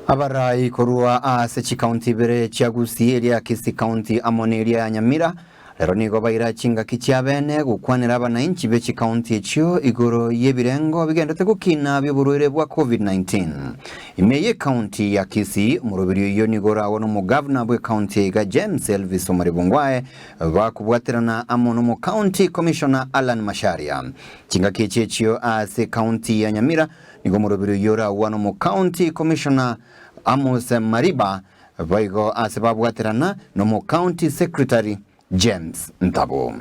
Abarai korwa ase chikaunti ibere chia Gusii, eria Kisii County amo na eria ya Nyamira, rero nigo baira chingaki chia bene gokwanera abanainchi be chikaunti echio igoro y'ebirengo bigendete gokina bi'oborwaire bwa Covid-19. Ime y'ekaunti ya Kisii, omoroberi oyio nigo oragwe n'omogavana bw'ekaunti eyeiga James Elvis Omari Bongwae bakobwaterana amo n'omocounty commissioner Allan Macharia. Chingaki echi echio ase ekaunti ya Nyamira nigo omoroberi oyio oragwa n'omocounty commissioner Amos Mariba boigo ase babwaterana n'omocounty secretary James Ntabo.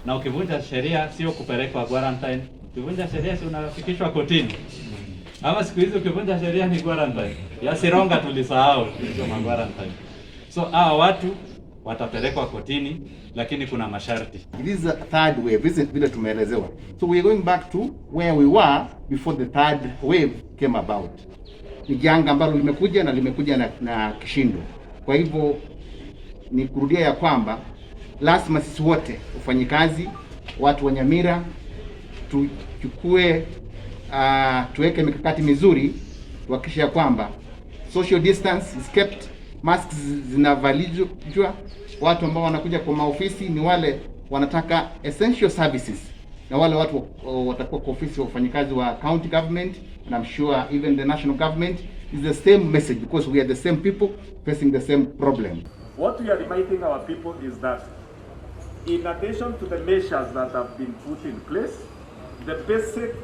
Na ukivunja sheria sio kupelekwa quarantine. Ukivunja sheria si unafikishwa kotini. Ama siku hizi ukivunja sheria ni quarantine. Ya Sironga tulisahau hizo ma quarantine. So hawa watu watapelekwa kotini, lakini kuna masharti. It is a third wave, isn't vile tumeelezewa. So we are going back to where we were before the third wave came about. Ni janga ambalo limekuja na limekuja na kishindo. Kwa hivyo ni kurudia ya kwamba lazima sisi wote wafanyikazi, watu wa Nyamira tuchukue, tuweke mikakati mizuri tuhakikishe ya kwamba social distance is kept, masks zinavalishwa, watu ambao wanakuja kwa maofisi ni wale wanataka essential services, na wale watu watakuwa kwa ofisi wafanyikazi wa county government, and I'm sure even the national government is the same message because we are the same people facing the same problem. What we are reminding our people is that in addition to the measures that have been put in place, the basic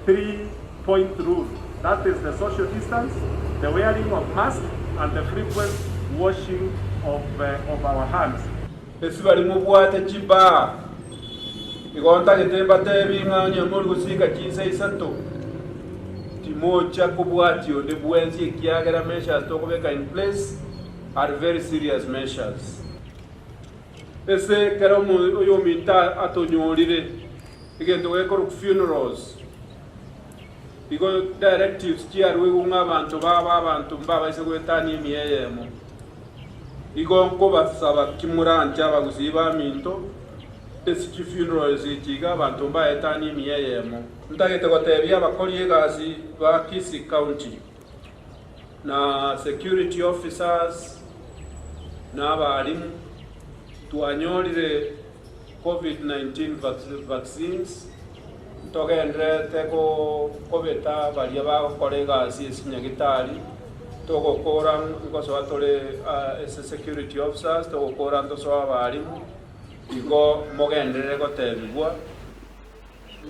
three-point rule, that is the social distance, the wearing of masks, and the frequent washing of our hands. Esi bari mubwate chibaa igo ntagete mbatebi ng'a mori gosika chinsa isato timocha kobwati onde bwensi ekiagera measures tokobeka in place are very serious measures. Ese kero oyo ominto atonyorire egento gekorwa funerals igo directives chiarwe ng'a abanto baba abanto mbabaise goetania emieyemo igo nkobasaba kimuranche abagusii ba minto ase chifunerals echiga abanto mbaetania emieyemo ntagete gotebia abakori egasi ba Kisii County na security officers na abarimu twanyorire COVID-19 vaccines togenderete kobeta baria bagokora egasi ase nyagitari togokora nkosoa tore ase security officers togokora ntosoa abarimu igo mogenderere gotebigwa.